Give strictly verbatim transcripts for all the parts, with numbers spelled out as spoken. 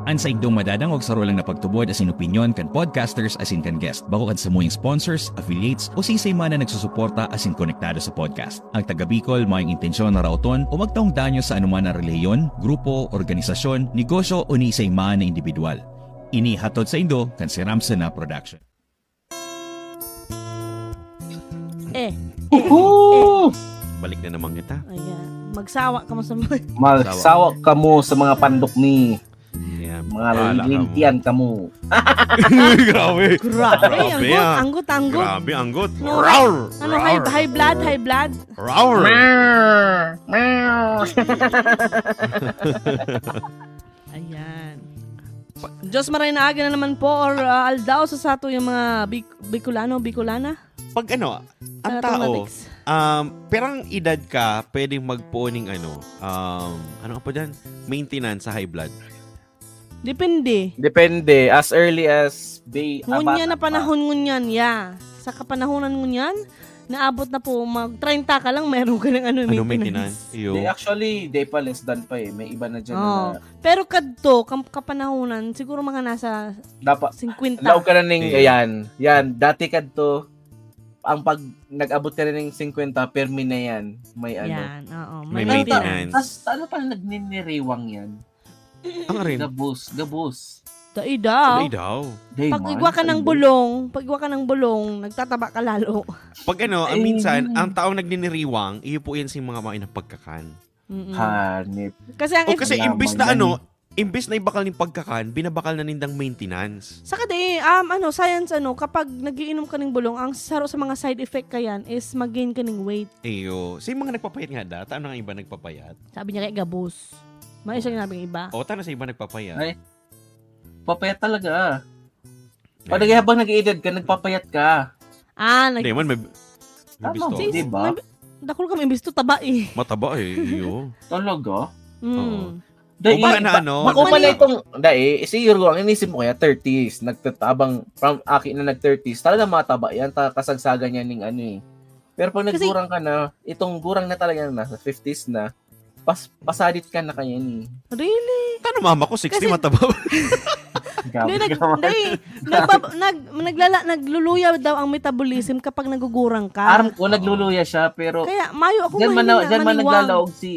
An saindong madadangog saro lang na pagtubod asin opinyon kan podcasters asin kan guest, bako kan samuyang sponsors, affiliates, o siisay man na nagsusuporta asin konektado sa podcast. Ang taga Bicol mayong intensyon na raoton o magtaong danyo sa anuman na relihiyon, grupo, organisasyon, negosyo o ni isay man na indibidwal. Ini hatod saindo kan Siram Sana Production. Eh, Uhu! Balik na naman kita. Ayan. Magsawa ka mo sa mga... Magsawa kamo sa mga pandok ni. Yan. Mga Bahala ka mo. lintian kamo. Grabe. Grabe, Grabe, anggot, ah. anggot, anggot. Grabe, anggot. No. Rawr! Ano, high, high blood, high blood? Rawr! Ayan. Diyos maray na aga na naman po or uh, aldaw sa sato yung mga Bic- Bicolano, Bicolana. Pag ano, ang Sa tao, Automatics. um, perang edad ka, pwedeng magpuo ning ano, um, ano nga pa dyan? Maintenance sa high blood. Depende. Depende. As early as day. Ngunyan na bata pa. Panahon ngunyan, yeah. Sa kapanahonan ngunyan, naabot na po, mag treinta ka lang, meron ka ng ano, Ano maintenance. Maintenance? Iyo. They actually, they pa less than pa eh. May iba na dyan Oo. na Pero kadto, kam- kapanahonan, siguro mga nasa dapat fifty. laog ka na ning Iyo. ayan. Yan, dati kadto, ang pag nag-abot ka na ning fifty, permi na yan. May ano. Yan, oo. May Pero ta- maintenance. Tas ano pala nagniniriwang yan? Ang rin. Gabos, gabos. Dai daw. Ay daw. Day Pag man, igwa ka ng ano? bulong, pag igwa ka ng bulong, nagtataba ka lalo. Pag ano, ang Ay. Minsan, ang taong nagniniriwang, iyo po yan si mga main na pagkakan. Mm-mm. Hanip. Kasi ang O kasi Yaman imbis na yan. ano, imbis na ibakal yung pagkakan, binabakal na nindang maintenance. Saka di, um, ano, science, ano, kapag nagiinom ka ng bulong, ang saro sa mga side effect kayan is mag-gain ka ng weight. Iyo. Sa mga nagpapayat nga data, ano ang iba nagpapayat? Sabi niya kaya gabos. May isang sinabing iba. O, tana sa iba nagpapayat. Ay. Papayat talaga. Ayun. Pag habang nag-edad ka, nagpapayat ka. Ah, nag- Hindi man, may, may Tama, bisto. di ba? Nag- Dakul kami imbis to taba eh. Mataba eh, iyo. Talaga? Mm. Oo. Dai, O baka na ba- ano, bako nag- pala itong, dai, siguro ang inisip mo kaya thirties, nagtatabang from aki na nag-thirties, talaga mataba yan, ta kasagsagan niya ning ano eh. Pero pag Kasi- nagurang ka na, itong gurang na talaga na, nasa fifties na, pas pasadit ka na kaya ni. Really? Tano mama ko, sixty Kasi- mataba. Hindi, nag, hindi. Nagbab, nag, naglala, nagluluya daw ang metabolism kapag nagugurang ka. Aram ko, nagluluya siya, pero Kaya mayo ako diyan man, na, mahiling na diyan man maniwang. naglalaog si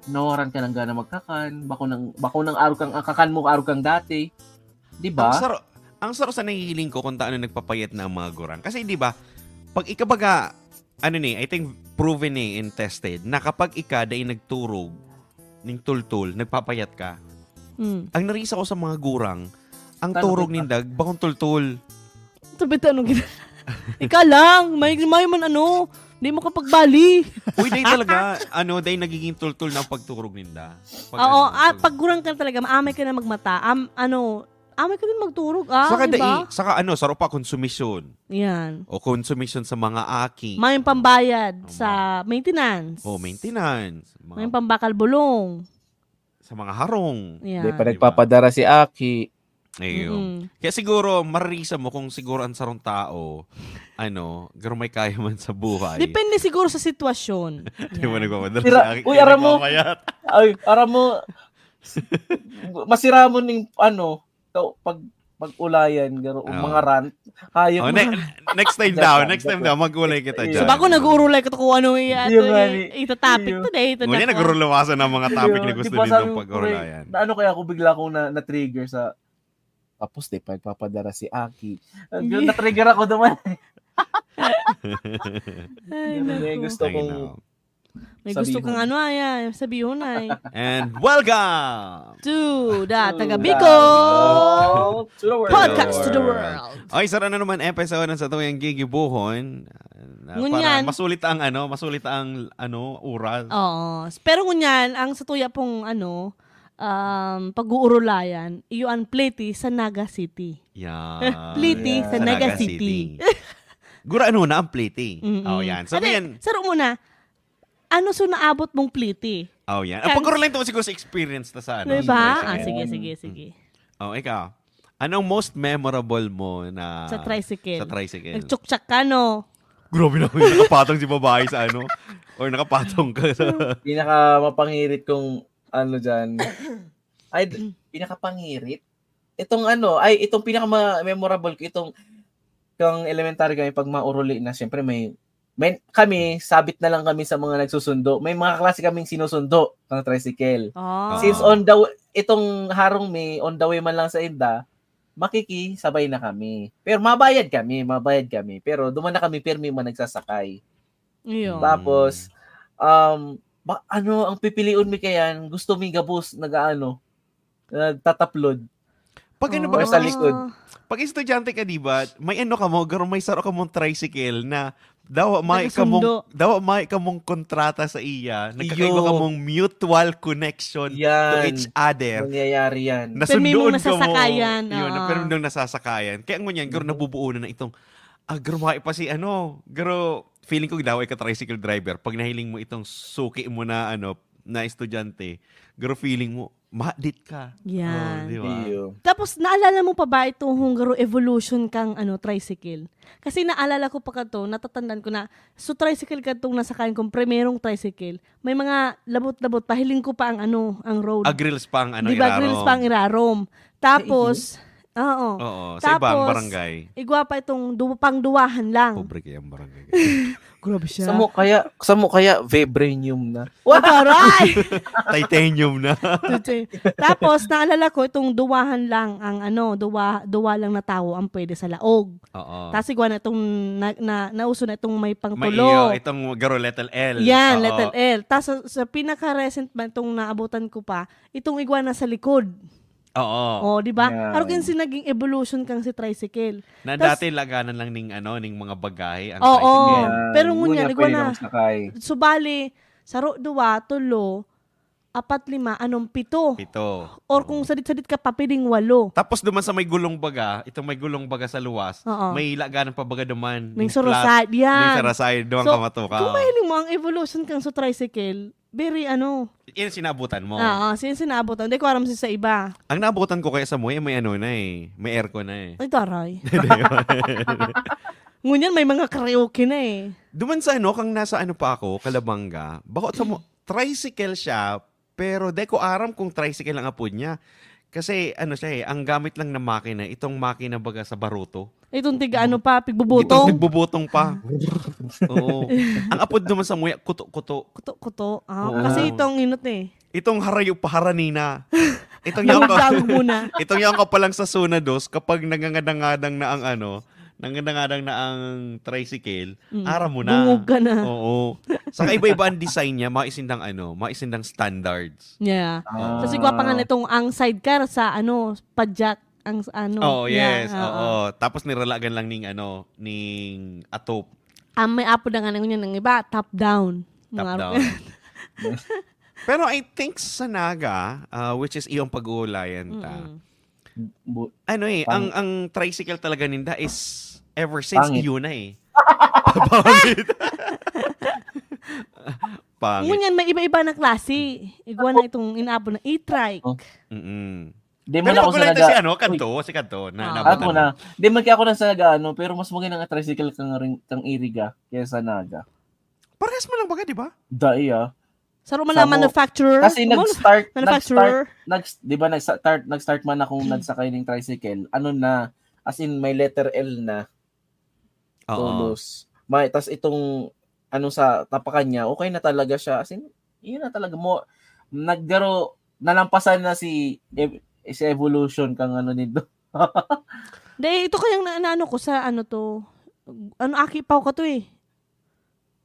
nawaran ka ng gana magkakan, bako nang, bako nang arog kang, ang kakan mo, arog kang dati. Di ba? Ang saro, ang saro sa nahihiling ko kung taano nagpapayat na ang mga gurang. Kasi di ba, pag ikabaga, ano ni, I think proven ni and tested, na kapag ika dai nagturog ning tultul, nagpapayat ka. Mm. Ang narisa ko sa mga gurang, ang Tano turog kita? nindag, bakong tultul. Sabi ta, anong gina- Ika lang, may, may man ano, di mo kapagbali. Uy, dai talaga, ano, dai nagiging tultul na ang pagturog ninda. Pag Oo, ano, ah, pag gurang ka talaga, maamay ka na magmata. Am, ano, amay ka din magturog, ah, saka di ba? dai, saka ano, saro pa konsumisyon. Yan. O konsumisyon sa mga aki. May pambayad Tama. sa maintenance. O maintenance. Mga, May pambakal bulong. sa mga harong. Yan. Di pa Di ba? nagpapadara si Aki. Ayun. Mm-mm. Kaya siguro, marisa mo kung siguro ang sarong tao, ano, garo may kaya man sa buhay. Depende siguro sa sitwasyon. Di mo Yan. nagpapadara Sira- sa akin. Uy, aram mo- Nagpamayat. Ay, aram mo, masiramon ning ano, to, pag pag-ulayan, garo, Oo. mga rant, hayop Oh, ne- mga- next time Joke daw, lang, next time joke daw, lang. mag-ulay kita Iyo. dyan. So, bako nag-uurulay ka to kung ano yung Iyo ato, nga i- ni. itatopic Iyo. today. Ito Ngunyan, na po. nagurulawasan ang mga topic Iyo, na gusto di ba ninyong sabi ko, pag-urayan. na ano kaya ako bigla akong na, na-trigger sa tapos di pa nagpapadara si Aki. Hindi. Na-trigger ako duman. Ay, Yun, may naku. gusto Ay, kong no. May gusto kang Sabihon. Ano, ay, ay, sabihon ay. And welcome! To the To Taga the Bicol To the world. Podcast to the World. World. Okay, sara na naman episode ng Satuyang Gigibuhon. Na Ngunyan. Para masulit ang ano, masulit ang ano, oras. Oo. Pero ngunyan, ang sa tuya pong ano, um, pag-uurulayan, iyo ang Pliti sa Naga City. Yan. Pliti Yeah. sa Naga City. Gura ano na ang Pliti. Mm-mm. Oh, yan. So, Ate, yan. Saro muna, ano so naabot mong Pliti? Oh, yan. Kan- Ang pagkuro lang ito siguro sa experience na sa ano. Diba? sa Ah, tricycle. sige, sige, sige. Oh, ikaw. Anong most memorable mo na Sa tricycle. Sa tricycle? Nagtsuktsak ka, no? Grabe na, nakapatong si babae sa ano. Or nakapatong ka sa... Pinakamapangirit kong ano dyan. Ay, d- pinakapangirit. Itong ano, ay, itong pinaka-memorable ko, itong, kang elementary kami, pag mauruli na, syempre may, may, kami, sabit na lang kami sa mga nagsusundo. May mga klase kaming sinusundo, ng tricycle. Ah. Since on the w- itong harong mi, on the way man lang sa inda, makikisabay na kami. Pero mabayad kami, mabayad kami. Pero duman na kami, pirmi man nagsasakay. Iyo. Tapos, um, ba, ano, ang pipilion mi kayan, gusto mi gabos, nag-aano, nagtataplod. Pag ano Oh. ba, Or sa likod. pag estudyante ka, di ba, may ano ka mo, garo may saro ka mong tricycle na dawa may ka mong, Nagasundo. dawa may ka mong kontrata sa iya, nagkakaiba Iyo. ka mong mutual connection to Yan. each other. Nangyayari yan. Pero may Nasundoon mga ka mo. nasasakayan, Yun, oo. pero nung nasasakayan. Kaya ngunyan, garo nabubuo na itong, ah, garo, maki pa si ano, garo, feeling ko daw ka tricycle driver, pag nahiling mo itong suki mo na, ano, na estudyante, garo feeling mo, mahadit ka. Yan. Oh, di ba? Iyo. Tapos, naalala mo pa ba itong hungaro evolution kang ano, tricycle? Kasi naalala ko pa kato, natatandaan ko na, so tricycle katong nasakayan kong primerong tricycle, may mga labot-labot, pahiling ko pa ang ano, ang road. Ah, grills pa ang ano, Di ba, irarom. Grills pa ang irarom. Tapos, oo. Oo, sa ibang Tapos, barangay. Igwa pa itong du- pangduwahan lang. Pobre kaya ang barangay. Grabe siya. Samo kaya, samo kaya vibranium na. Wow, taray! Titanium na. Tutoy. Tapos, naalala ko, itong duwahan lang ang ano, duwa, duwa lang na tao ang pwede sa laog. Oo. Tapos, igwa na itong, na, na, nauso na itong may May pangtulo. iyo, itong garo letter L. Yan, Oo. letter L. Tapos, sa, sa pinaka-recent man itong naabutan ko pa, itong igwa na sa likod. Oo. Oh, di ba? Yan. Ano kaya si naging evolution kang si tricycle? Na Tas- dati laganan lang ning ano, ning mga bagahe ang Oo. tricycle. Pero ngunyan, Ngunyan, igwa pwede na. nang sakay. Subali, saro, duwa, tulo, apat, lima, anom, pito. Pito. Or kung sadit-sadit ka pa, pwedeng walo. Tapos duman sa may gulong baga, itong may gulong baga sa luwas, Oo. may laganan pa baga duman. Ning Ning plus, surusad, yan. Ning sarasay, duman So, ka matukaw. Kung mahiling mo ang evolution kang sa tricycle, very ano. Yan sinabutan mo. Oo, sin sinaabot. Hindi ko aram sa iba. Ang naabutan ko kaya sa Muya, may ano na eh. May aircon na eh. Ay, taray. Ngunyan, may mga karaoke na eh. Duman sa ano, kang nasa ano pa ako, Calabanga, bako sa mo, tricycle siya, pero di ko aram kung tricycle ang apod niya. Kasi ano siya eh, ang gamit lang na makina, itong makina baga sa baruto. Itong tiga ano pa, Itong pigbubutong. nagbubutong pa. Oo. Ang apod naman sa Muya, kuto-kuto. Kuto-kuto. Ah, Oo. Kasi itong inot eh. Itong harayo pa harani na. Itong yaon ka, Daog-daog muna. itong yaon ka pa lang sa zona dos, kapag nangangadang-ngadang na ang ano, nangangadang-ngadang na ang tricycle, Mm. aram mo na. Bungog ka na. Oo. Saka iba-iba ang design niya, maisindang ano, maisindang standards. Yeah. Ah. Kasi gwa pa nga nitong ang sidecar sa ano, padyak ang s- ano. Oo, Yeah, yes. Oo. Tapos niralagan lang ning ano, ning atop. Ang may apod na nga ngunyan ng iba, top down. Top Mga down. Pero I think sa Naga, ah, which is iyong pag-uulayan ta, Mm-mm. Bu- ano eh, Pang- ang ang tricycle talaga ninda is ever since Pangit. Yun na eh. Pangit. Pangit. Ngunyan, may iba-iba na klase. Igwa na itong inaapod na e-trike. Oh. Mm-mm. Di mo Pero na ako magulay talaga. si ano, kanto, si kanto. Na, Ah. naabutan Ako mo. Na. Di man kaya ako nasa Naga, ano, pero mas maganda nga tricycle kang, ring- kang Iriga kaysa Naga. Parehas mo lang baga, di ba? Dai ah. Sa Roma Sa na mo- manufacturer. Kasi Mo- nag-start, manufacturer. nag-start, nag, di ba nag-start, nag-start man akong nagsakay ng tricycle, ano na, as in may letter L na, Oo. tolos. May, tas itong, ano sa tapakan niya, okay na talaga siya. As in, yun na talaga mo, naggaro, nalampasan na si, ev- si evolution kang ano nito. Dahil ito kayang na, naano ko sa ano to, ano, aki pa ako to eh.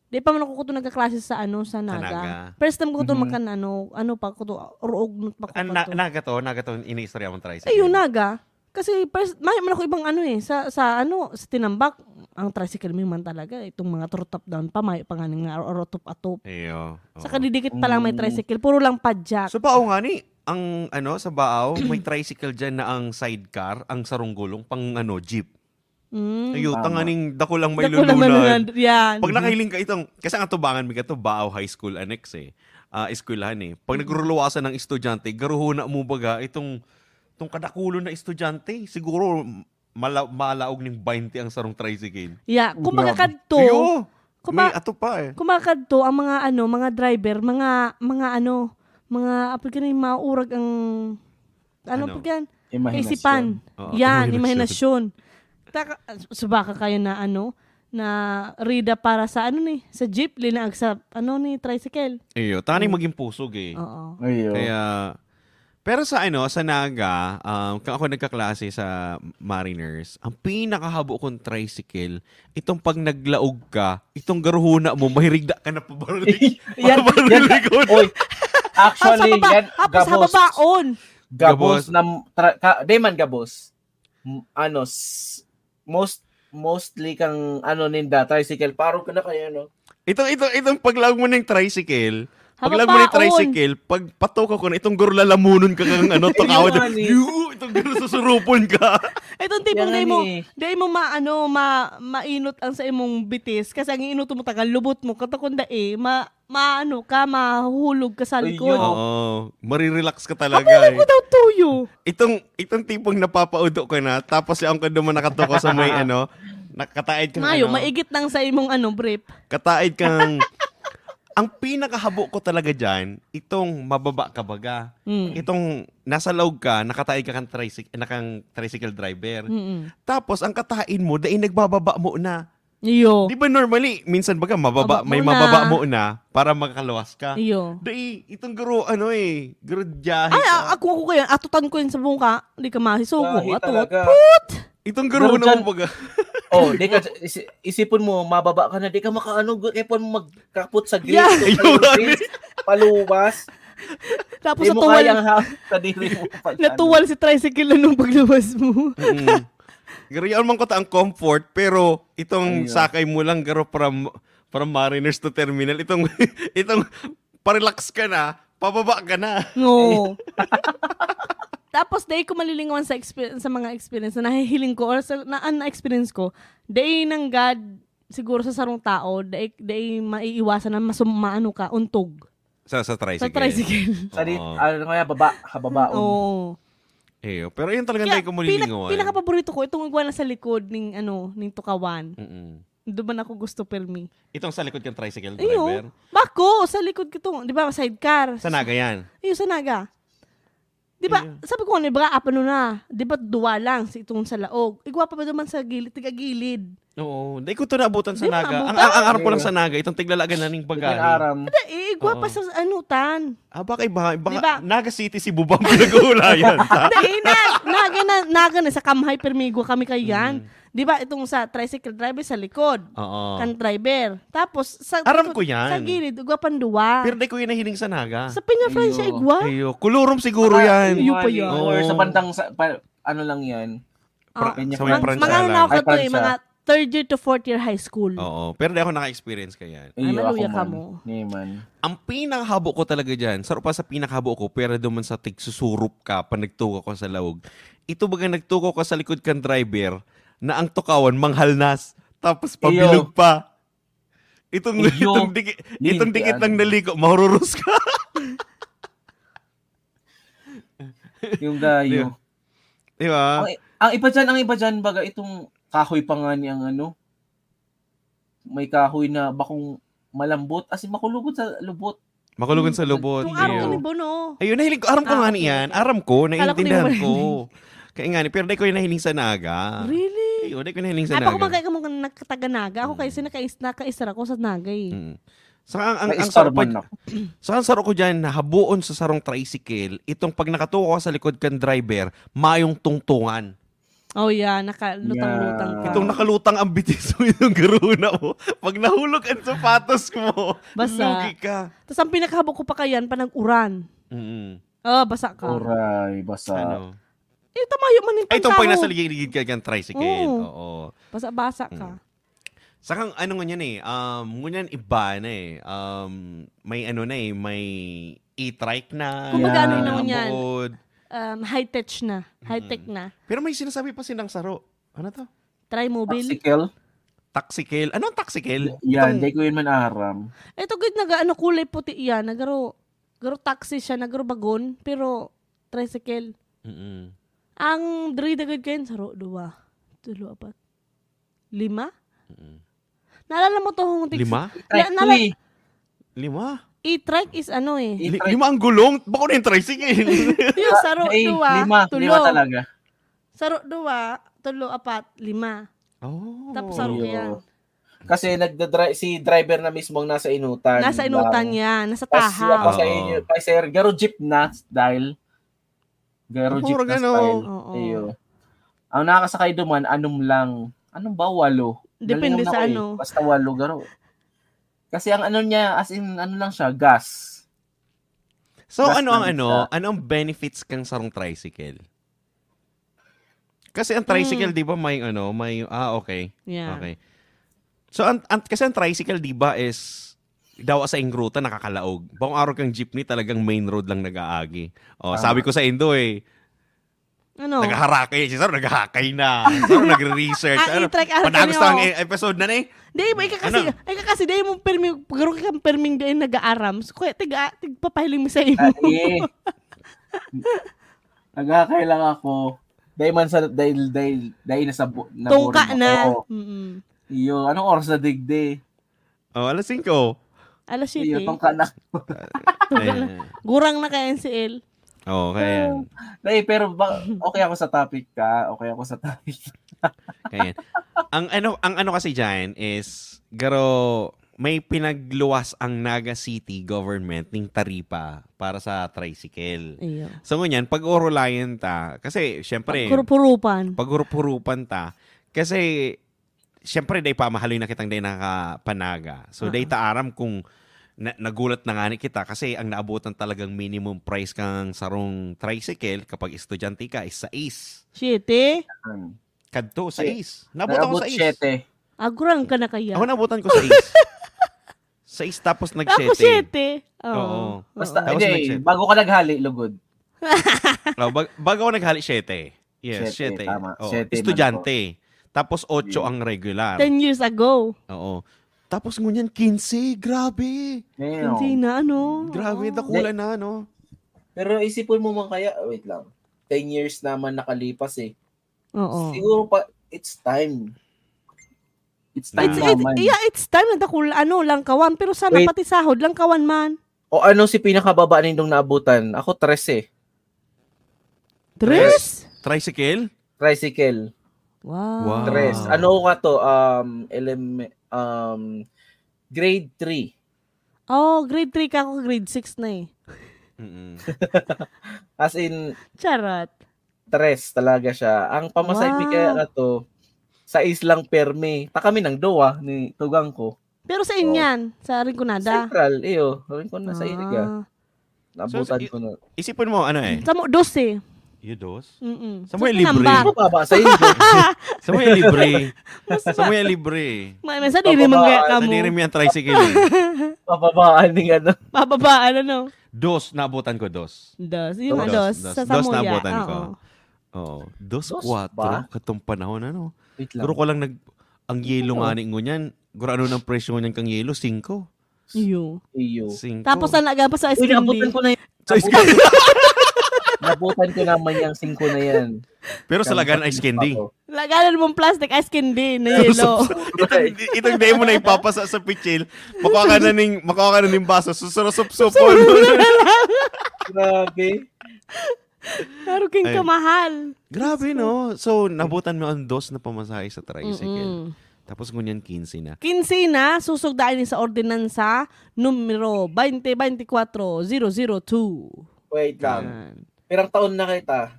Di pa man ako kuto nagkaklase sa ano, sa Naga. Naga. First time ko to Mhm. makan ano, ano pa ko to, uruog pa ko Ah, na, to. naga to, naga to, ini-istorya mong tricycle. Ayun, Naga. Kasi first, may man ako ibang ano eh, sa, sa ano, sa Tinambak, ang tricycle may man talaga, itong mga turtop down pa, may pa nga nga aro-, aro-, top atop. Iyo. Sa Oo. kadidikit pa lang may Mm. tricycle, puro lang padyak. So, bao nga ni, ang ano, sa Bao, may tricycle dyan na ang sidecar, ang sarong gulong, pang ano, jeep. Mm. Ayun, Tama. tanganing dako lang may Dako lang lulunan. malunan. Yan. Pag nakahiling ka itong, kasi ang atubangan mi ka to, Bao High School Annex eh. Ah, eskwelahan eh. Pag nagruluwasan ng estudyante, garuhuna mo baga itong, itong kadakulon na estudyante, siguro mala, malaog ning twenty ang sarong tricycle. Yeah, kumbaga Grabe. kadto, Iyo, kuma- may ato pa eh. kumbaga kadto ang mga ano, mga driver, mga, mga ano, mga apod ka na yung maurag ang ano Ano? po yan? Imahinasyon. Kaisipan. Oo, Yan, imahinasyon. imahinasyon. Taka, subaka kayo na ano, na rida para sa ano ni, sa jeep, linaag sa ano ni, tricycle. Iyo, tanay Mm. maging pusog eh. Oo. Iyo. Kaya, pero sa ano, sa Naga, um, kang ako nagkaklase sa Mariners, ang pinakahabo kong tricycle, itong pag naglaog ka, itong garuhuna mo, mahirigda ka na pabaruli. Yan, pabaruli yan. ko na. Oy, actually, Hapos sa baba, yan, hapos sa gabos. babaon. Gabos Gabos. na, tra- ka, di man gabos. M- ano, s- most, mostly kang, ano, ninda, tricycle. Parang ka na kayo, no? Itong, itong, itong paglaog mo ng tricycle, paglaog mo ng Hababaon. tricycle, pag patukaw ko na, itong guro lalamunon ka kang, ano, Yung tukawon. ani. Yu, itong guro susurupon ka. Itong tipong Yan di mo, ani. di mo ma-, ano, ma-, mainot ang sa imong bitis. Kasi ang iinot mo taga lubot mo. Katakon da eh, ma-, maano ka, mahuhulog ka sa Ay, likod. yun. Oo, marirelax ka talaga Ako eh. ko daw tuyo. Itong, itong tipong napapaudo ka na, tapos yung ka duman nakatuko sa may ano, nakataid kang Mayo, ano, maigit lang sa imong ano, brief. kataid kang, ang pinakahabo ko talaga dyan, itong mababa ka baga. Mm. Itong nasa laog ka, nakataid ka kang tricyc-, na kang tricycle driver. Mm-mm. Tapos, ang kataid mo, dai nagbababa mo na. Iyo. Di ba normally, minsan baga mababa, Baba may mo mababa na. mo na para makaluwas ka. Iyo. Dai, itong guro, ano eh, guro biyahe Ay, ka. a-, ako, ako kaya, atutan ko yun sa bungka, di ka mahisugo. Grabe Atot. talaga. Put! Itong guro Guro na dyan. mo baga. Oh, di ka, isi-, isipon mo, mababa ka na, di ka makaano, kaya pa magkapot sa gate, Yeah. so, Ayun, paluwas, ano? paluwas. Tapos Di mo natuwal, kayang ha-, kadiri mo pag natuwal ano. si tricycle na nung paglabas mo. Mm. Garo, yaon man ko ta ang comfort, pero itong Ayun. sakay mo lang, garo, from, from Mariners to Terminal, itong, itong parelax ka na, pababa ka na. No. Tapos, dai ko malilingawan sa exper-, sa mga experience na nahihiling ko or sa, na, na-experience ko, dai nanggad, siguro sa sarong tao, dai, dai maiiwasan na masum-, maano ka, untog. Sa, sa Sa tricycle. tricycle. Sa di-, Oo. ano nga, baba, hababaon. Oo. Eyo, pero yun talaga Kaya, tayo ko pina-, maliligawan. pinakapaborito ko, itong igwa na sa likod ning, ano, ning tukawan. Mm-mm. Doon man ako gusto, permi. Itong sa likod kang tricycle Iyo. driver? Bako, sa likod ko itong, di ba, sidecar. Sa Naga yan? Iyo, sa Naga. Di ba, Iyo. sabi ko, ano, di ba, apano na? Di ba, duwa lang sa itong sa laog? Igwa pa ba naman sa gilid, tiga-gilid? Oo, dai ko to naabutan sa Di mo Naga. Ang, naabutan? ang, ang aram ko lang Iyo. sa Naga, itong tiglalagan na ning Di bagay. naaram. Hindi, eh, igwa pa Oo. sa ano, tan. Ah, baka iba, baka Di ba? Naga City, Cebu ba ang pinag-uulayan, ta? Hindi, eh, na, Naga na, Naga na, sa Kamhay, permigo kami kayan. Mm. Di ba, itong sa tricycle driver sa likod, Oo. kan driver. Tapos, sa Aram likod, ko yan. sa gilid, igwa pang duwa. Pero dai ko yan nahiling sa Naga. Sa Peña Francia, Iyo. igwa. Ayo, Colorum siguro Baka yan. Iyo pa iwan, yan. Oo. Or sa bandang, sa, pa, ano lang yan. Ah, Pra-, Peña sa may Francia. Mga Francia lang. nakaw Ay, ka to eh, Francia. mga third year to fourth year high school. Oo, pero di ako naka-experience ka yan. Ay, Iyo, ako maluya ka man. mo. Ni man. Ang pinakahabo ko talaga dyan, saro pa sa pinakahabo ko, pero duman sa tigsusurup ka, pa nagtukaw ka sa laog. Ito baga nagtukaw ka sa likod kang driver, na ang tukawan, manghalnas, tapos Iyo. pabilog pa. Itong, Iyo. itong diki-, Lig-, itong dikit ano. ng naliko, mahururos ka. Yung gayo. Di ba? Di ba? Ang, ang iba dyan, ang iba dyan, baga itong kahoy pa nga ni ang ano, may kahoy na bakong malambot, as in, makulugod sa lubot. Makulugod sa lubot, Kung araw iyo. ko ni Bono. Ayun, nahiling ko, aram ko Ah, nga okay, niyan. okay. Aram ko, Kala ko di mo naiintindihan ko. marinig. Kaya nga ni, pero di ko yung nahiling sa Naga. Really? Ayun, di ko nahiling sa Ay, baka Naga. magkaya ka mong nagkataga-Naga. Ako Mm. kasi nakais-, nakaisra ko sa Naga eh. Mm. Saka ang, ang, ang Naistorbo sarap pa, na. saka ang sarap ko dyan, nahabuon sa sarong tricycle, itong pag nakatuko ka sa likod kang driver, mayong tungtungan. Oh, yeah. Nakalutang-lutang Yeah. ka. Itong nakalutang ang bitis mo, itong garuna mo. Pag nahulog ang sapatos mo, Basa. lugi ka. Tas ang pinakahabo ko pa kayan, pa nag-uran. Mm. Oh, basa ka. Uray, basa. Ano? Eh, tamayo man yung Ay, itong pag pantaho. nasa ligid-ligid ka kang tricycle. Oo. Oo. Basa-basa ka. Mm. Saka, ano ngunyan eh, um, ngunyan iba na eh. Um, may ano na eh, may e-trike na, Kumbaga, ano Yeah. na ngunyan? bukod. Um, high-tech na. High-tech Mm. na. Pero may sinasabi pa silang saro. Ano to? Trimobile. Taxicle? Taxicle? Anong taxicle? Y-, yan, Itong di ko yun man aram. Ito, gid, naga, ano, kulay puti yan. Nagaro, garo taxi siya, nagaro bagon, pero tricycle. Mm-mm. Ang diri dagad kayan, saro, duwa, tulo, apat, lima? Mm-mm. Naalala mo to, hong tix-, Lima? na-, Trek nala-, to eh. Lima? E-trike is ano eh. Li- lima ang gulong? Bako na yung tricycle. Yung saro, Ay, duwa, lima. tulo. Lima talaga. Saro, duwa, tulo, apat, lima. Oh. Tapos saro Iyo. yan. Kasi nagdadri- si driver na mismo ang nasa inutan. Nasa inutan Lang. niya, nasa Pas siya pa tahaw. sa Oo. inyo, pa sa garo jeep na dahil garo Ang jeep kurang na ano. style. Oo. Iyo. Ang nakakasakay duman, anom lang. Anom ba? Walo. Depende Galing sa ako eh. ano. Basta walo, garo. Kasi ang ano niya, as in, ano lang siya, gas. So Gas ano ang lang ano, siya. Ano ang benefits kang sarong tricycle? Kasi ang tricycle, Mm. di ba, may ano, may, ah, okay. Yeah. Okay. So, ang, ang, kasi ang tricycle, di ba, is daw sa ingruta, nakakalaog. Bang araw kang jeepney, talagang main road lang nag-aagi. Oh, Tama. Sabi ko sa Indo eh, Ano? Naghaharakay. Si Saro naghahakay na. Si Saro nagre-research. Ah, Ano? i-track, ah, Panagos kanya, ang oh. e- episode na ni. Di mo, ika kasi, Ano? Ika kasi, di mo permi, pagkaro ka perming di nag-aaram. So, kaya tiga, tigpapahiling mo sa imo. Ah, eh. Naghakay lang ako. Dahil man sa, dahil, dahil, dahil nasa bu- Tungka naburam na. ako. Mm. Iyo, anong oras na digdi? Oh, alas singko. Alas Iyo, siyete. tungka na. Ayan. Gurang na kaya si El. Oh, kaya yan. Ay, pero ba, okay ako sa topic ka. Okay ako sa topic. Kaya yan. Ang ano, ang ano kasi diyan is garo may pinagluwas ang Naga City government ning taripa para sa tricycle. Iyo. So ngunyan, pag-orolayan ta, kasi syempre, Paghurup-hurupan. paghurup-hurupan ta, kasi syempre, dai pamahaloy na kitang dai nakapanaga. So, Oo. Dai ta aram kung na, nagulat na nga ni kita kasi ang naabutan talagang minimum price kang sarong tricycle kapag estudyante ka is sais. Siyete? Kadto, Si- sais. Naabot ako Naabot sais. Siyete. Agurang ka na kaya? Ako nabutan ko sais. Sais tapos Ako nag-siyete. siyete. Oo. Oo. Basta, Tapos hindi, nag-siyete. Bago ka naghali, lugod. Oh, bag, bago ako naghali, siyete. Yes, Siyete, siyete. Tama. Oo. Siyete man Estudyante. Tapos otso Yun. ang regular. Ten years ago. Oo. Tapos ngunyan, quince. Grabe. Damn. Hindi na, ano? Grabe, Oo. dakula na, no? Pero isipon mo man kaya, wait lang. Ten years naman nakalipas eh. Oo. Siguro pa, it's time. It's time It's, Ah. it's, naman. Yeah, it's time na dakul, ano, langkawan. Pero sana Wait. Pati sahod, langkawan man. O ano si pinakababa nindong naabutan? Ako, tres eh. Tres? Tricycle? Tricycle. Wow. Wow. Tres. Ano ka to? Um, elem, um, grade three. Oh, grade three ka ako, grade six na eh. Mm-mm. As in, Charot. Tres talaga siya. Ang pamasahe mi Wow. kaya na to, sais lang permi. Ta kami ng duwa ni tugang ko. Pero sa inyan, sa Rinconada. Central, iyo. Sabi ko na sa Iriga. Ah. Naabutan So, ko na. Isipin mo, ano eh? Sa mo, dos eh. Yudos? Mm-mm. Sa mo yung Sa libre? Tinambar. Mababa sa inyo. Sa mo yung libre? Sa mo yung libre? Ma, ma, sa diri man kaya Pababa, ka mo. Sa diri mo yung tricycle eh. Pababaan ng ano. Pababaan, ano? Dos, naabutan ko dos. Dos. Yung Dos, dos. dos. Sa Dos Samuya. naabutan ko. Oo. Oo. Dos, Dos kwatro, ba? katong panahon, ano? Wait lang. Guro ko lang nag... Ang yelo Oo. nga ni ngunyan, guro ano nang presyo ngunyan kang yelo? Singko. Iyo. Iyo. Singko. Tapos ang nag-apa sa ice Uy, candy. nabutan ko na yan. Sa ice Nabutan, nabutan ko naman yung singko na yan. Pero sa lagan, ice candy. Laganan mong plastic ice candy na yelo. Itong, itong day mo na ipapasa sa pitsil, makuha ka na ning, makuha ka na ning baso, susurusupsupon. Grabe. Pero king Ay. Kamahal. Grabe, no? So, nabutan mo ang dos na pamasahe sa tricycle. Mm-mm. Tapos ngunyan, quince na. Quince na, susugdaan ni sa ordinansa numero twenty twenty-four zero zero two. Wait lang. Yan. Pirang taon na kita.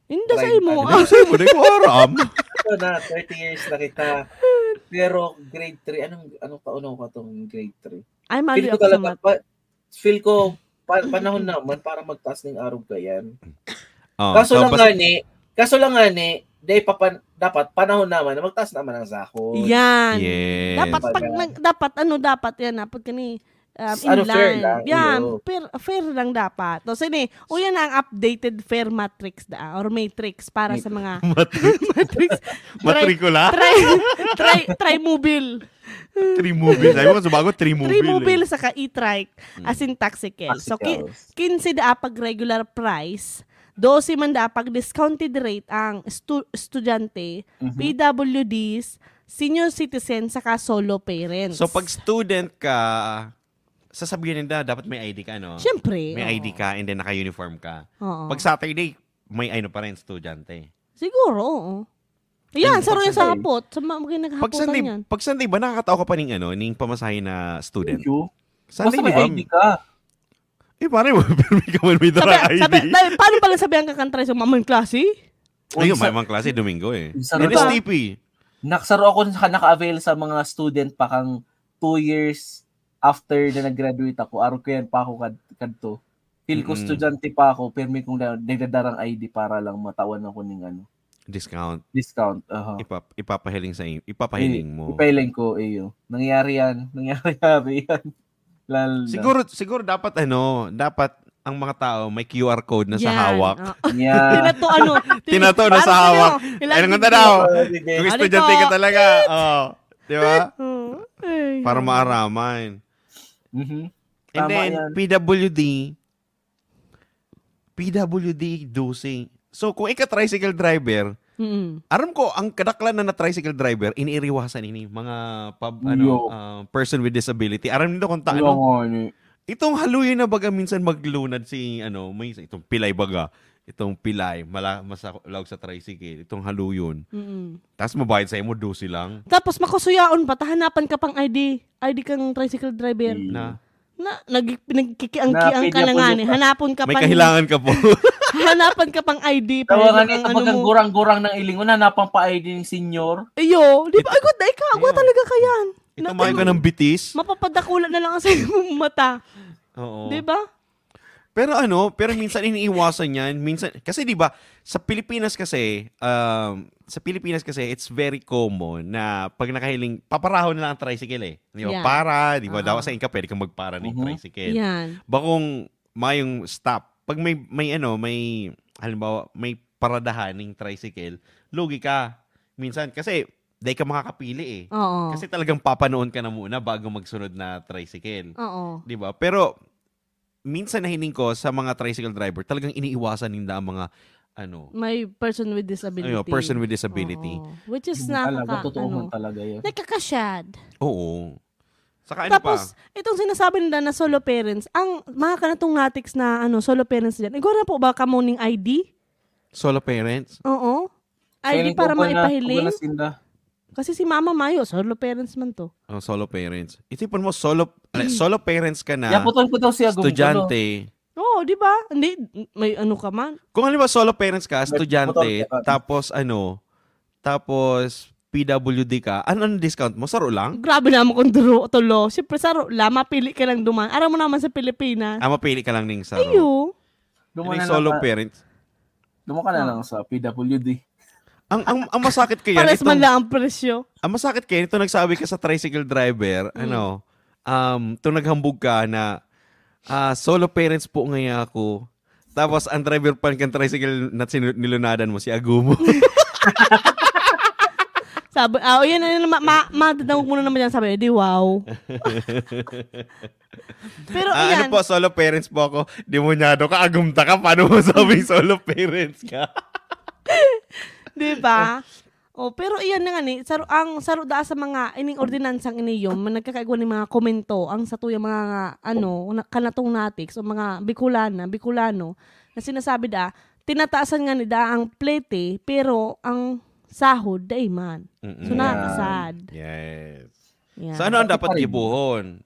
Hindi sa Right, imo. ano? Ano sa'yo mo? Di ko aram. Ito na, thirty years na kita. Pero grade three, anong, anong taon ako katong grade three? Ay, mali Feel ko ako sa talaga, math. pa, feel ko, pa, panahon naman para magtaas ng arog ka yan. Oh, Kaso so, lang basta- nga ni, kaso lang nga ni, day pa pan, dapat panahon naman na magtaas naman ang sahod. Yan. Yes. Dapat pag Baga. nag, dapat ano dapat yan ah, pag kani um, Ano, fair inline. lang, Yan, iyo. fair, fair lang dapat. So, sini, o yan ang updated fare matrix da, or matrix para sa mga Matri- matrix. Tri, Matrikula? tri, tri, Trimobile. Trimobile. Sabi ko, sa bago, Trimobile. Trimobile Eh. saka e-trike as in taxicals. So, ki, Taxicals. quince da pag regular price, dose man da pag discounted rate ang stu, estudyante, Mhm. P W Ds, senior citizen, saka solo parents. So, pag student ka, sasabihan ninda, dapat may I D ka, no? Siyempre. May I D Oo. ka and then naka-uniform ka. Oo. Pag Saturday, may ano pa rin, estudyante. Siguro, oo. Yan, And saro pag yan sa Sunday? hapot. Sa mga mga Pag naghahapotan Sunday, yan. Pag Sunday ba, nakakatao ka pa ning ano, ning pamasahe na student? Iyo. Sunday, Basta may di ba? I D ka. Eh, pare, pirmi ka man, may Sabi, dara I D. sabi, dahil, paano pala sabihan ka kan tricycle, mamang klase? Ayun, Unsa- may mga klase, Domingo eh. Unsa And ba? S T P. Naksaro ako sa naka-avail sa mga student pa kang two years after na nag-graduate ako. Aro ko yan pa ako kad kadto. Feel ko Mm-mm. Estudyante pa ako, pero may kong da- nagdadarang I D para lang matawan ako ng ano, Discount. Discount. Aha. Ipap- ipapahiling sa i- ipapahiling mo. Ipahiling ko, iyo. Nangyari yan. Nangyari yan. Lalo na. Siguro, siguro dapat ano, dapat ang mga tao may Q R code na sa Yan. hawak. Oo. Yan. Tinato ano. Tinato na sa hawak. Ay, nang tanda daw. Oh, sige. Kung Ano estudyante to? Ka talaga. Oh, di ba? Oo. Ay. Para maaraman. Mhm. And Tama then, yan. P W D, P W D dose. So, kung ika tricycle driver, Mm-mm. aram ko, ang kadaklan na na tricycle driver, iniiriwasan ini, mga pub, ano, Yo. ah, person with disability. Aram nito kung ta, Wala ano, nga ni. Itong haluyon na baga minsan maglunad si, ano, may itong pilay baga. Itong pilay, mala, masalaog sa tricycle. Itong haluyon. Mm-mm. Tapos mabayad sa imo, dose lang. Tapos makusuyaon pa, tahanapan ka pang I D. I D kang tricycle driver. Mm. Na, Na, nag, nagkikiang-kiang Na, ka na P W D. nga ni. Hanapan ka may pang, kahilangan ka po. Hanapan ka pang I D. Tawa nga Pahilak ni, ang kapag ano ang mo. Gurang-gurang ng ilingon, hanapan pa I D ng senior. Iyo, di ba? Ay, gud, ay ka, agwa Iyo. talaga ka yan. Ito, mayo ka ng bitis. Mapapadakula na lang sa imong mata. Oo. Di ba? Pero ano, pero minsan iniiwasan yan. Minsan, kasi di ba, sa Pilipinas kasi, um, sa Pilipinas kasi, it's very common na pag nakahiling, paparahon na lang ang tricycle eh. Di ba? Yeah. Para, di ba? Oo. Dapat sa inka, pwede kang magpara ng Mhm. tricycle. Yan. Bakong mayong stop. Pag may, may ano, may, halimbawa, may paradahan ng tricycle, lugi ka. Minsan, kasi, di ka makakapili eh. Oo. Kasi talagang papanoon ka na muna bago magsunod na tricycle. Oo. Di ba? Pero, minsan nahiling ko sa mga tricycle driver, talagang iniiwasan ninda ang mga, ano, May person with disability. Ayun, person with disability. Oo. Which is Yun talaga, nakaka, totoo ano, man talaga yun. nakaka-sad. Oo. Saka ano Tapos, pa? Itong sinasabi nila na solo parents, ang mga kanatong natics na ano, solo parents dyan, igwa na po ba kamo ning I D? Solo parents? Oo. I D Feeling ko para ba na, maipahiling? Wala sinda. Kasi si mama mayo, solo parents man to. Oh, solo parents. Isipin mo, solo, eh, solo parents ka na, Yaputon ko daw siya, gumgulo. Estudyante. Oo, di ba? Hindi, may ano ka man. Kung halimbawa, solo parents ka, May estudyante, motor ka. Tapos ano, tapos P W D ka, ano ang discount mo? Saro lang? Grabe naman kung duro, tulo. Siyempre, saro lang, mapili ka lang duman. Aram mo naman sa Pilipinas. Ah, mapili ka lang ning saro. Ayo. Doon Yung na solo lang, parents. Doon ka na lang sa P W D. Ang, ang, ang masakit kaya Pares man nitong, lang ang presyo. ang masakit kaya nito, nagsabi ka sa tricycle driver, Mm. ano, um, itong naghambog ka na, ah, solo parents po ngayon ako. Tapos ang driver pa ng tricycle na sinu- nilunadan mo, si Agumo. Sabi, ah, oh, yun, yun, ma, ma, madadangog mo na naman yan. Sabi, di wow. Pero Ah, yan, ano po, solo parents po ako. Demonyado ka, agumta ka. Paano mo sabing solo parents ka? Di ba? Oh, pero iyan na nga ni, saro, ang saro daa sa mga ining ordinansang ini yun, man nagkakaigwa ni mga komento ang satuyang mga ano, na, kanatong natics o mga Bicolana, Bicolano na sinasabi da, tinataasan nga ni da ang plete pero ang sahod dai man. So Mm. nakakasad. Yes. Yan. So ano ang dapat Pare. Gibohon?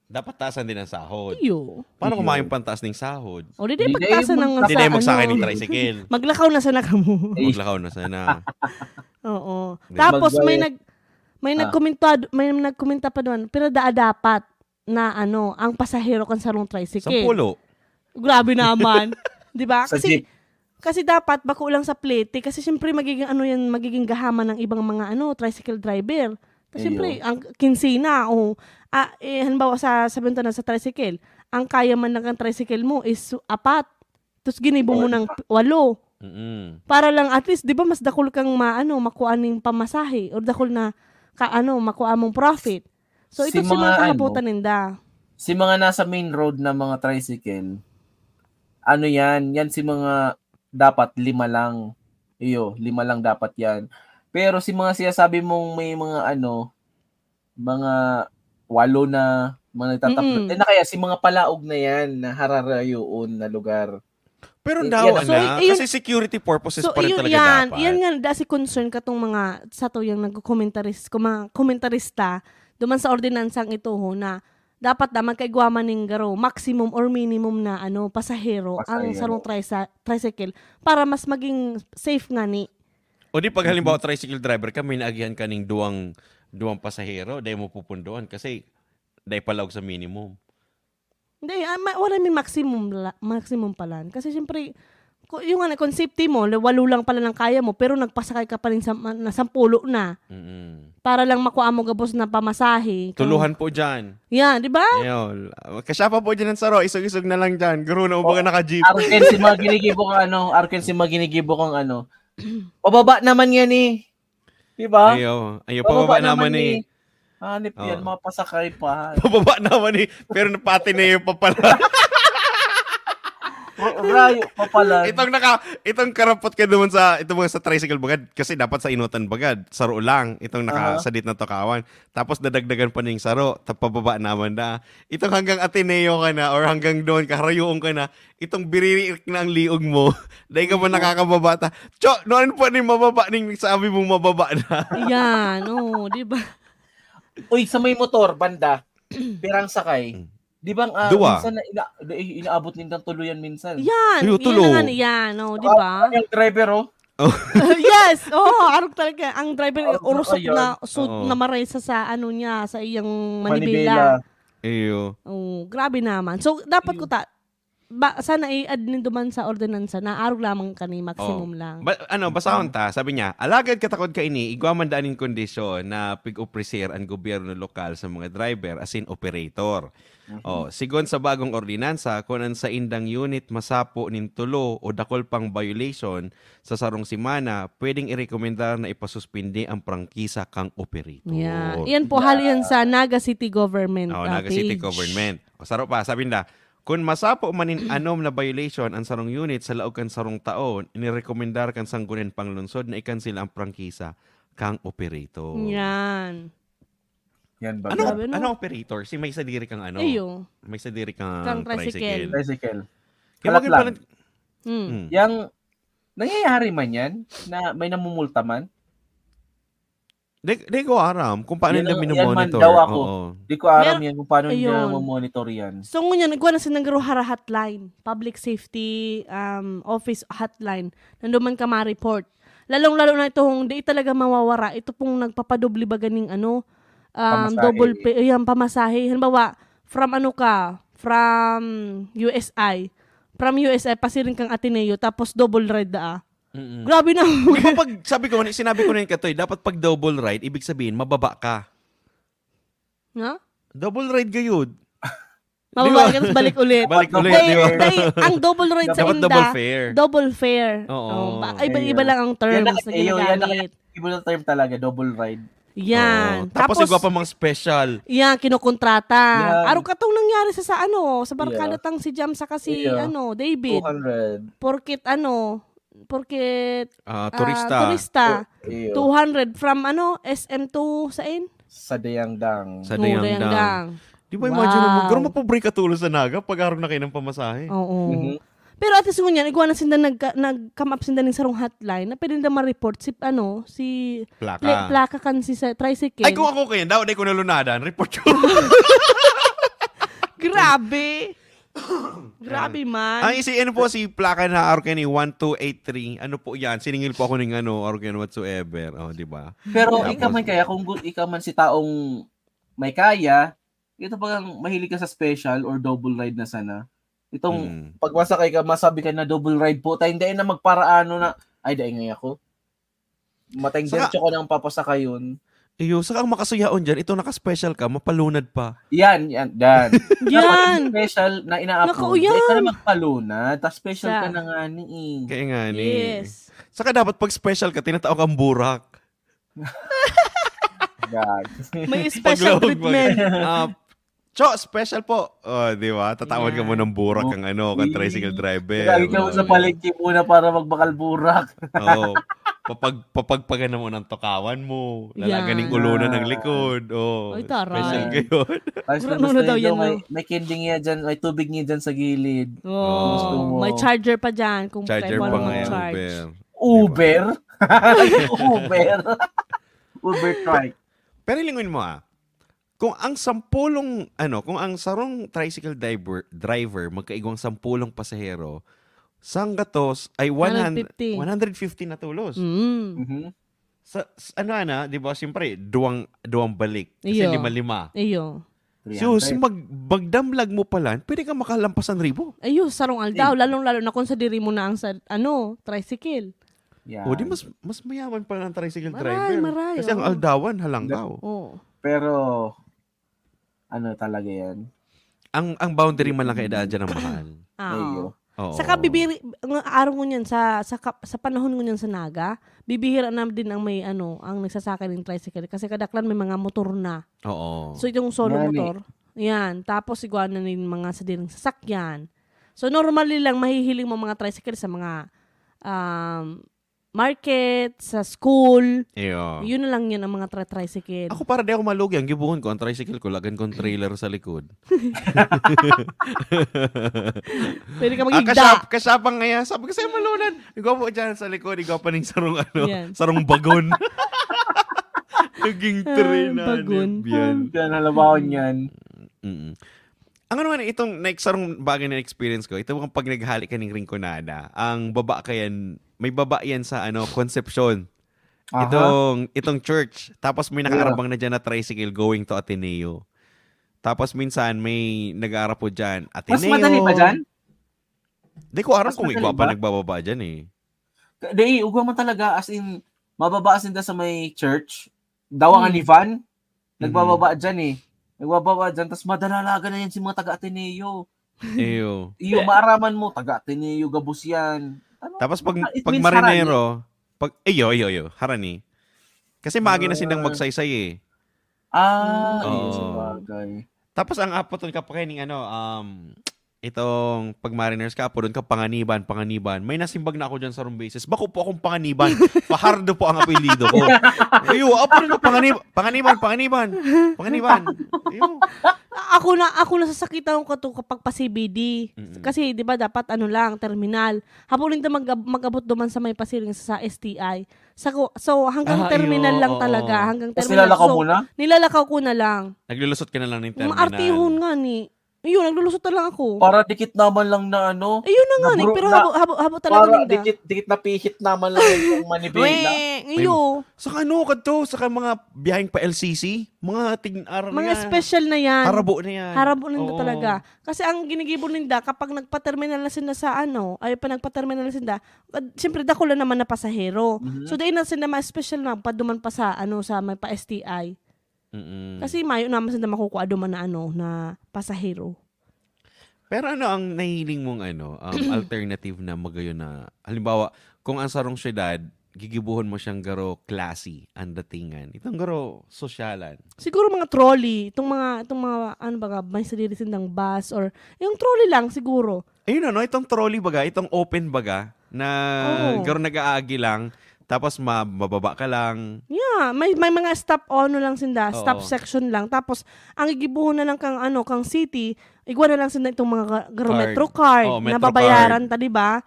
Dapat taasan din ang sahod. Iyo. Paano kung Iyo. mayong pantaas ng sahod? O di, di Di pagtasan na ng yung Hindi sa na yung magsakay ano. Ng tricycle. Maglakaw na sana kamo. Eh. Maglakaw na sana. Oo. Di. Tapos may Magbaya- nag may Ah. nagkomento may nagkomenta pa doon, pero daa dapat na ano, ang pasahero kan sarong tricycle. Sampulo. Grabe naman. 'Di ba? Sa Kasi jeep. Kasi dapat bako lang sa plete kasi siyempre magiging ano yan, magiging gahaman ng ibang mga ano, tricycle driver. Kasi Iyo. siyempre, ang kinsina o ah, eh, halimbawa sa sabihin na sa tricycle, ang kaya man lang ang tricycle mo is apat. Tapos ginibo mo ng walo. Mm. Para lang at least, 'di ba, mas dakul kang maano, makuha ning pamasahe or dakul na ka, ano, makuha mong profit. So, Si ito si mga mga kahabutan ano, ninda. Si mga nasa main road na mga tricycle, ano yan? Yan si mga dapat lima lang. Iyo, lima lang dapat yan. Pero si mga siyasabi mong may mga ano, mga walo na, Mga nagtatakbo. Mm-mm. Eh, na kaya si mga palaog na yan na hararayoon na lugar. Pero eh, daw, yan ang So, na, iyon, kasi security purposes so, pa rin iyon, talaga yan, dapat. Yan nga, da si concern katong mga sa to yung nagko-commentaries, kung mga komentarista, duman sa ordinansang ito ho, na dapat na magkaigwa man ning garo, maximum or minimum na, ano, pasahero ang Pasahero. Sarong trisa-, tricycle para mas maging safe nga ni. O di pag halimbawa, Mhm. tricycle driver ka, may naagihan ka ning duwang, duwang pasahero, dahil mo pupundoan kasi dahil palaog sa minimum. Hindi, ah, ma-, wala may maximum la-, maximum palan. Kasi siyempre, ku-, yung ano, kung safety mo, la-, walo lang pala ng kaya mo, pero nagpasakay ka pa rin sa ma-, na sampulo na. Mm. Para lang makuha mo gabos na pamasahe. Kung Tuluhan po dyan. Yan, di ba? Ayun. Kasya pa po dyan ang saro, isog-isog na lang dyan. Garo na, umaga Oh, naka-jeep. Arken, si mga ginigibo kang ano, Arken, si mga ginigibo kang ano. Pababa naman yan eh. Di ba? Ayo, ayo, Pababa pababa naman naman eh. eh. Hanip yan, Oh. mapasakay pa. Pababa naman eh. Pero napati na yung papala. Ra-, rayo pa pala. Itong naka, itong karapot ka naman sa, itong mga sa tricycle bagad, kasi dapat sa inutan bagad, saro lang, itong naka Aha. sadit na tukawan. Tapos dadagdagan pa ning saro, ta-, pababa naman na. Itong hanggang Ateneo ka na, or hanggang doon, kaharayoon ka na, itong biririk na ang liog mo, dahil ka pa Liog. nakakababa ta. Cho, noon po ni mababa ning sabi mong mababa na. Yan, oo, di ba? Uy, sa may motor, banda, pirang sakay. Hmm. Di ba, ah, Dua. minsan na ina-, eh, inaabot nindang tuluyan minsan? Yan, Ay, yung yan tulo. na nga, yan, oh, di Saka ba? yung driver, oh. Oh. Yes, oh, arog talaga. Ang driver, Arog na urusok kayan. na, suit Oo. na maresa sa, ano niya, sa iyang manibela. Manibela. Iyo. Oh, grabe naman. So, dapat Iyo. ko ta-, ba, sana i-add nindo man sa ordinansa na arog lamang kani, maximum Oh. lang. Ba-, ano, basahon ta, sabi niya, "Alagad katakod kaini, igwa man daan nin kondisyon na pig-opresir an gobyerno lokal sa mga driver, asin operator." Mhm. Oh, sigon sa bagong ordinansa, kun an saindang unit masapo nin tulo o dakul pang violation sa sarong semana, pwedeng irekomendar na ipasuspindi ang prangkisa kan operator. Yeah. Yan po, hali yan sa Naga City Government, Oh, ah, Naga City page. Government. O, saro pa, sabi nila, "Kun masapo man nin anom na violation an sarong unit sa laog kan sarong taon, inirekomendar kan Sangguniang Panglungsod na ikansela ang prangkisa kan operator." Yan. Yan ba? Ano, Grabe, no? ano operator? Si may sadiri kang ano? Iyo. May sadiri kang Kang tricycle. tricycle. Tricycle. Kaya Kalat maging lang. pala- Hmm. Hmm. Yang nangyayari man yan na may namumulta man? Di, di ko aram kung paano Yan nila ang, yan man minomonitor. daw ako. Oo. Di ko aram Mer-, yan kung paano nila ayun. mamonitor yan. So, ngunyan, nagkuha na siya ng Ruhara Hotline, public safety, um, office hotline. Nandun man ka ma-report. Lalong-lalo na itong di talaga mawawara. Ito pong nagpapadoble ba ganing ano, um, Pamasahe. double pay, ayan, pamasahe. Halimbawa, from ano ka, from U S I. From U S I, pasiring kang Ateneo, tapos double ride daa. Mm-mm. Grabe na. Di ba pag, sabi ko, sinabi ko na yun, Katoy, dapat pag double ride, ibig sabihin, mababa ka. Nga? Double ride gayud. Mababa Di ba? ka, tapos balik ulit. Balik ulit, Dahil, di ba? dahil ang double ride sa Dapat inda, double fare. double fare. Oo. Oh, ba-, iba-iba Ayun. lang ang Yan terms na, na iyo, yan na ginagamit. Iba na term talaga, double ride. Yan. Oo. Tapos, Tapos, igwa pa mga special. Yan, kinokontrata. Yan. Araw katong nangyari sa, sa ano, sa barkada Iyo. tang si Jam saka si, Iyo. ano, David. Two hundred. Porket ano, porket, Ah, ah, turista. turista. Iyo. Two hundred from ano, S M to saan? Sa Dayangdang. Sa Oh, Dayangdang. Dayangdang. Di ba, imagine mo, Wow. garo mapobre ka tulo sa Naga pag araw na kayo ng pamasahe. Oo. Mhm. Pero at least ngunyan, igwa na sinda nagka-, nag-come up sinda ning sarong hotline na pwede na ma-report si, ano, si Plaka. pla-, plaka kan si sa tricycle. Ay, kung ako kayo, daw, di ko nalunadan. Report yun. Grabe. Grabe man. Ang isi, ano po, si plaka na Arken one two eight three. Ano po yan? Siningil po ako ng ano, Arken whatsoever. Oh, di ba? Pero Tapos ikaw man kaya, kung gu-, ikaw man si taong may kaya, ito pag ang mahilig ka sa special or double ride na sana, itong Mm. pag masakay ka, masabi ka na double ride po, tayo hindi na magparaano na, "Ay, dai ngay ako." Matay Saka diretso ka nang papasakayon. Iyo, saka ang makasuyaon dyan, itong naka-special ka, mapalunad pa. Yan, yan, yan. Dapat Yan. special na inaapod. Nakauyan. Dai ka na magpalunad, tas special Sa ka na nga ni eh. Kaya nga ni. Yes. Saka dapat pag special ka, tinatao kang burak. Gag. May special Paglawag mo. treatment. Ah, Cho, special po. Oh, di ba? Tatawan ka mo Yeah. ng burak ang ano, kang Okay. tricycle driver. Lagi ka mo Oh, sa yeah. palengke muna para magbakal burak. Oo. papag-, papagpagan mo ng tukawan mo. Lalagan ng Yan. ulunan ng Ah. likod. Oh, Ay, taray. special ngayon. Tapos Ano, kung ano gusto daw nyo, yan, may, no? may candy niya dyan, may tubig niya dyan sa gilid. Oh, Gusto mo. May charger pa dyan kung Charger kailangan pa mo nga yung mag-charge. Uber. Uber? Uber? Uber trike. Pero lingon mo ah, kung ang sampulong, ano, kung ang sarong tricycle driver, driver magkaigwang sampulong pasahero, sanggatos ay one hundred, One hundred fifty. One hundred fifty na tulos. Mm. Mhm. Sa, s- ano na, di ba, siyempre, duwang, duwang balik. Kasi Iyo. lima-lima. Iyo. So, three hundred. mag, magdamlag mo pa lang, pwede ka makalampas ng ribo. Ayun, sarong aldaw, Eh. Lalong-lalo na kung sa diri mo na ang sa, ano, tricycle. Yan. O di mas mas mayaman pa ng tricycle Maray, driver. maray, Kasi ang oo. aldawan, halanggaw. Oo. Pero, ano talaga yan? Ang ang boundary man lang kaya daan dyan ang mahal. Ah, Ayo. oo. Oo. Saka bibiri, ng araw ngunyan sa, sa, kap- sa panahon ngunyan sa Naga, bibihira na din ang may ano, ang nagsasakay ng tricycle kasi kadaklan may mga motor na. Oo. So itong solo Yan eh. motor, yan. Tapos igwa na nin mga sadiring sasakyan. So normally lang mahihiling mo mga tricycle sa mga um, market, sa school. Iyo. Yun na lang yan ang mga tri- tricycle. Ako para di ako malugi, ang gibuhon ko, ang tricycle ko, lagan kong trailer sa likod. Pwede ka Ah, magigda. kasyap, kasyapang ngaya. Sabi ko sa'yo, malunan. Igwa po dyan sa likod, igwa pa ning sarong ano, Yan. sarong bagon. Naging train na. Bagon. Yan. Yan, halabaon yan. Mm. Ang ano nga, itong next sarong bagay na experience ko, ito ang pag naghali ka ng Rinconada, ang baba kayan, may baba yan sa ano, Concepcion. Aha. Itong, itong church. Tapos may nakaarabang na dyan na tricycle going to Ateneo. Tapos minsan may nag-aarap po dyan, Ateneo. Mas madali pa dyan? Di ko aram Mas kung madali igwa pa ba? nagbababa dyan eh. Ka- Di, ugwa man talaga, as in, mababa as in sa may church. Dawa nga Hmm. ni van, Mhm. nagbababa dyan eh. Nagbababa dyan, tapos madalalaga na yan si mga taga-Ateneo. Eyo. Iyo, maaraman mo, taga-Ateneo, gabos yan. Ano? Tapos pag, It pag means marinero, pag, iyo, iyo, iyo, harani. Kasi magi na sindang Ah. magsaysay eh. Ah, Oo. iyo, sabagay. Tapos ang apoton ka pa kayo ning ano, um, itong pag mariners ka, apoton ka panganiban, panganiban. May nasimbag na ako dyan sa rong beses. Bako po akong panganiban. Fajardo po ang apelyido ko. Ayo, apoton ka panganiban, panganiban, panganiban. Panganiban. Ayo. Ako na, ako nasasakitan ko to kapag pa C B D. Mm-mm. Kasi, di ba, dapat ano lang, terminal. Hapon nito mag- mag-abot duman sa may pasiring sa S T I. Sa ko, so, hanggang Ah, terminal iyo, lang oo. talaga. Hanggang Tapos terminal. nilalakaw So, mo na? Nilalakaw ko na lang. Naglulusot ka na lang ng terminal. Maartihon nga ni. Ayun, naglulusot na lang ako. Para dikit naman lang na ano. Ayun na nga ni. Nabro- Pero na- habo, habo, habo talaga Para ninda. dikit, dikit na pihit naman lang yung manibela. Weh, iyo. Sa ano, kadto, sa ka mga biyaheng pa L C C, mga tig-, aram Mga yan. Special na yan. Harabo na yan. Harabo na Oo. talaga. Kasi ang ginigibo ninda, kapag nagpa-terminal na sila sa ano, ay pa nagpa-terminal na sila, ah, siyempre dakula naman na pasahero. Mhm. So, dahil na sila ma-special na, paduman pa sa, ano, sa may pa-S T I. Mm-mm. Kasi mayo naman sila makukuha duman na, ano, na pasahero. Pero ano ang nahiling mong ano, um, alternative na magayon na, halimbawa, kung ang sarong syudad, gigibuhon mo siyang garo classy ang datingan. Itong garo sosyalan. Siguro mga trolley, itong mga, itong mga, ano ba, may sadiri sindang bus or, yung trolley lang siguro. Ayun ano, itong trolley baga, itong open baga, na Oo. garo nag-aagi lang, tapos ma- mababa ka lang. Yeah, may may mga stop ano lang sinda, Oo. Stop section lang. Tapos ang igibuhon na lang kang ano, kang city, igwa na lang sinda itong mga ga- garo Card. Metro card Oo, na Metro babayaran card. ta, di ba?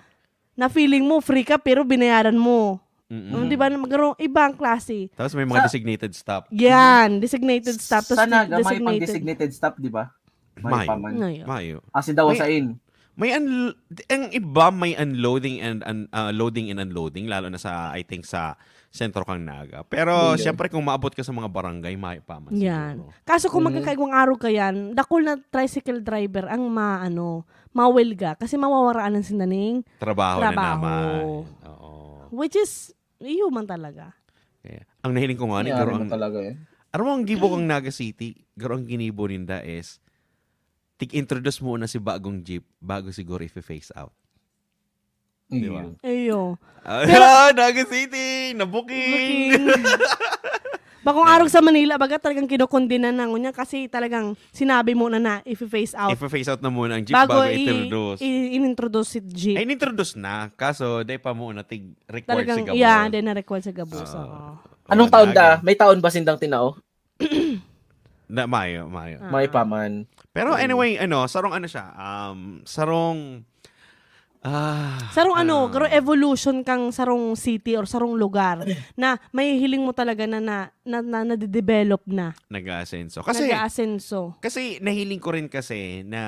Na feeling mo free ka pero binayaran mo. Mm-mm. Mm, di ba? Magkaroon ibang klase. Tapos may mga Sa- designated stop. Yan, designated stop. Tas Sa Naga, may designated. pang-designated stop, di ba? May Mayo. pa man. Ngayon. Mayo. Kasi daw May- sa in. May un- ang iba may unloading and un- ah, loading and unloading, lalo na sa, I think, sa sentro kang Naga. Pero Ayun. Siyempre, kung maabot ka sa mga barangay, may pa man Yan. Siguro. Kaso kung Mm. magkakaigwang araw ka yan, dakul na tricycle driver ang ma, ano, mawelga kasi mawawaraan ang sinda ning Trabaho, na Trabaho. naman. Oo. Which is, iyo man talaga. Kaya, ang nahiling ko nga ni, Kaya garo ano ang, mo talaga yun? Ano ang gibo kang Naga City? Garo ang ginibo ninda is, tig-introduce mo na si bagong jeep bago siguro i-phase out. Di ba? Ayun. Iyo. Ah, Pero- Naga City! Nabuking! Booking. Bakong arog sa Manila, baga talagang kinukundina na ngunyan kasi talagang sinabi mo na na, i-phase out. I-phase out na muna ang jeep bago, bago i-, introduce. I-, in-introduce si jeep. Ay, in-introduce na. Kaso, di pa muna tig-required Talagang, si gabos. Yeah, di na required si gabos. Ah. Oo. Anong Oh, taon da? naging- May taon ba sindang tinao? Na, mayo, mayo. Ah. May pa man. Pero Mm. anyway, ano, sarong ano siya, um, sarong, ah, Sarong ano, ah, garo evolution kang sarong city or sarong lugar na mahihiling mo talaga na, na, na, na nade-develop na. Nag-aasenso. Kasi, Nag-aasenso. kasi nahiling ko rin kasi na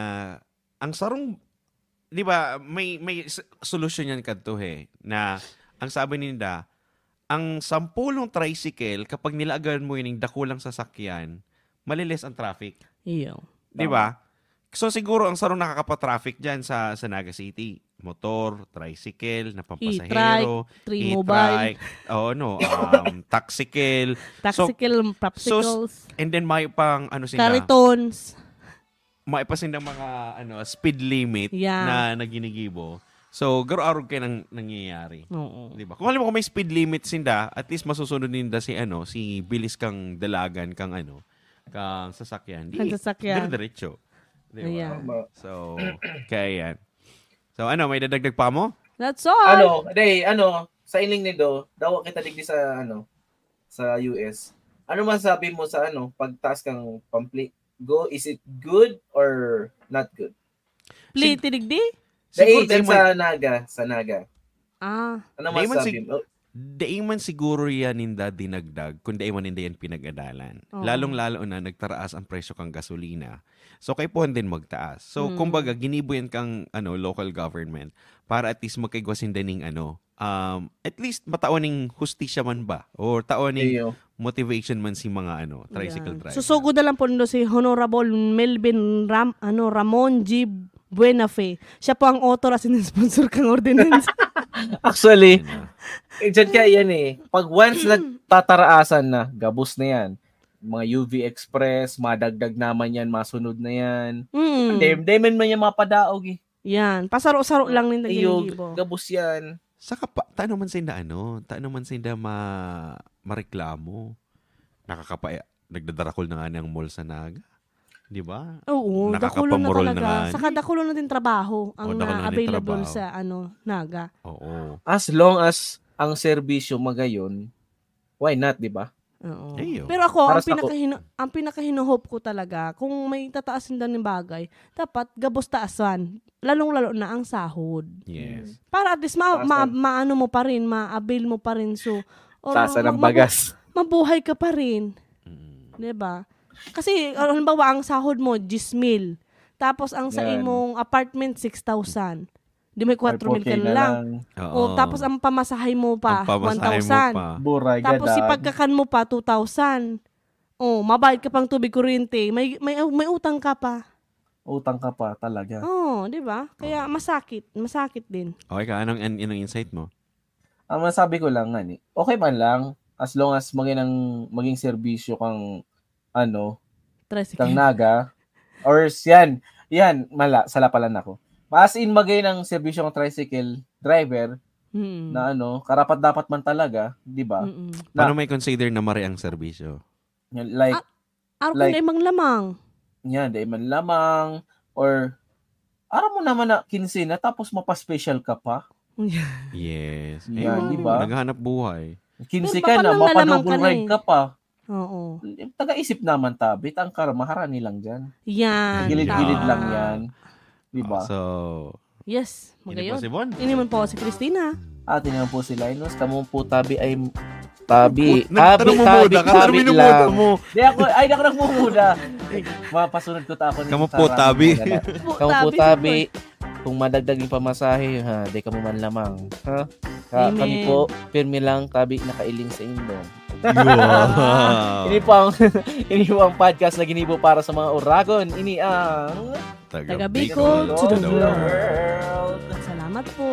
ang sarong, di ba, may, may s-, solusyon yan kadto eh, na ang sabi ninda, ang sampulong tricycle, kapag nilagan mo yun yung dakulang sasakyan, malilis ang traffic. Iyo. Di ba? So siguro ang sarong nakakapatraffic dyan sa, sa Naga City, motor, tricycle, na pampasahero, E-trike, Tree e-trike, Mobile. Oo, no, um, taxicyle. So, Taxicyle, so, s-, popsicles. and then may pang, ano sila, Karitons. may pa sindang mga, ano, speed limit Yeah. na, na ginigibo. So, garo-arog kayo nang nangyayari. Oo. Di ba? Kung alam mo, kung may speed limit sinda, at least masusunod ninda si, ano, si bilis kang dalagan, kang, ano, kang sasakyan. Di, Kang sasakyan. dire-diretso. Di ba? Ayan. Tama. So, kaya yan. So, ano, may dadagdag pa mo? That's all. Ano, day, ano, sa ining nindo, dawa kita digdi sa, ano, sa U S. Ano masabi mo sa, ano, pagtaas kang pampli? Go, is it good or not good? Play Sig- tidigdi? Dai, Siguro dyan dai man sa Naga, sa Naga. Ah. Ano Dai man masabi sig- mo? Dai man siguro yan ninda dinagdag kung dai man ninda yan pinag-adalan. Oo. Lalong-lalo na nagtaraas ang presyo kang gasolina. So, kay puhon din magtaas. So, Hmm. kumbaga, ginibo yan kang, ano, local government para at least magkaigwa sinda ning, ano, um, at least matawan ning hustisya man ba? Or tawan ning Iyo. motivation man si mga, ano, tricycle Yan. driver? Susugo na lang po nindo si Honorable Melvin Ram-, ano, Ramon G Buenafe. Siya po ang author asin sponsor kang ordinance. Actually, Yan na. eh, dyan kaya yan eh. Pag once nagtataraasan na, gabos na yan. Mga U V Express, madagdag naman yan, masunod na yan. Mm. Hindi, hindi man man yan mapadaog eh. Yan. Pasaro-saro lang ninda Iyo, ginigibo. gabos yan. Saka pa, tano man sinda ano, tano man sinda ma-, mareklamo. Nakakapa-, nagdadarakol na nga ni ang mall sa Naga. Di ba? Oo, dakulo na Nakakapamurol na talaga. nga. Saka dakulo na din trabaho ang O, dakulo na din na-available trabaho. sa, ano, Naga. Oo. As long as ang serbisyo magayon, why not, di ba? Oo. Eyo. Pero ako, Para ang sa ako pinakahino-, ang pinakahino-hope ko talaga, kung may tataas sinda ng bagay, dapat gabos taasan. Lalong-lalo na ang sahod. Yes. Para at least ma-, Taas ma-, ang maano mo pa rin, ma-avail mo pa rin. So, or Taas ang ma-, mabu-, bagas. mabuhay ka pa rin. Mm. Di ba? Kasi, halimbawa, ang sahod mo, diyes mil. Tapos, ang sa Yan. imong apartment, six thousand. Di may May kwatro mil ka four K na na lang. lang. Oo. O, tapos ang pamasahe mo pa, Ang pamasahe mo one thousand. pa. Buray, Tapos, si gadan. pagkakan mo pa, two thousand. O, mabayad ka pang tubig, kuryente. May, may, may utang ka pa. Utang ka pa talaga. Oo, di ba? Kaya Oo. masakit. Masakit din. Okay ka, anong, an-, anong insight mo? Ang masabi ko lang nga ni, okay man lang, as long as maging ang, maging serbisyo kang, ano, Tricycle. kang Naga, or s-, yan, yan, mala, sala pala na ako. As in, maging ang serbisyo ng tricycle driver Mm. na, ano, karapat-dapat man talaga, di ba? Mm-mm. Na Paano may consider na mare ang serbisyo? Yan, like, Ah, araw kung like, naimang lamang. Yan, dai man lamang, or, aram mo naman na quince na, tapos mapaspecial ka pa. Yes. Yan, Ewan, di ba? naghahanap buhay. Quince Pero ka baka na, lang nalamang ka mapadouble na ride eh. ka pa. Oo. Taga-isip naman tabi, tangkar, maharani lang dyan. Yan, Gilid-gilid tama. lang yan. Di ba? Ah, so, Yes, ini po magayon. si Bon. Ini man po si Christina. At ini man po si Linus. Kamo po tabi ay tabi. Nagtanong Tabi, mo tabi, muna, kasi tabi minumuda lang. mo. Di ako, ay, di ako nagmumuda. Mapasunod ko ta ako ni Kamo po, Sarah, tabi. mga gala. Po, Kamo po, tabi, tabi. Kung madagdag yung pamasahe, ha, di kamo man lamang. Ha? Ka-, Amen. kami po, pirmi lang, tabi, nakailing sa indo. Wow. Ini po ang, ini po ang podcast na ginibo para sa mga Uragon. Ini ang Taga Taga Bicol Bicol to the to the world. world. Salamat po.